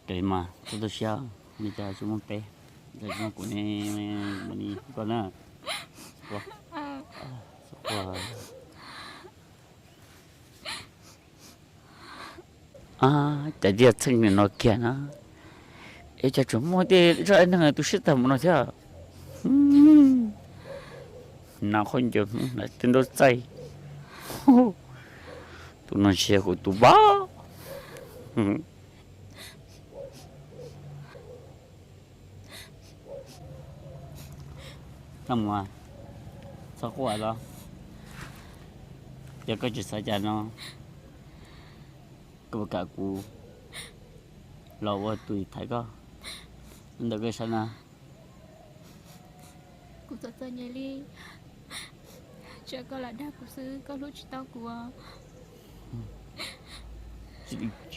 Raws li mas txhob tu siab, li cas tsis muaj peb, tsis muaj kuv ne, koj na. Cas tias txheej nim no kiag na, es cas tsuas muaj tej zaj dab neeg tu siab tag mus no thiab. Nas qhaub ncaws Hmoob hnav tej ntaub txaij, tus no ntshe kuv tus vab. Txhob quaj los, yog koj tsis xav cas no, koj puas kam kuv los ua tus thaiv koj ntawm koj sab na? Kuv txom txom nyem li, tsam koj lam dag kuv xwb, koj hlub tsis tau kuv os.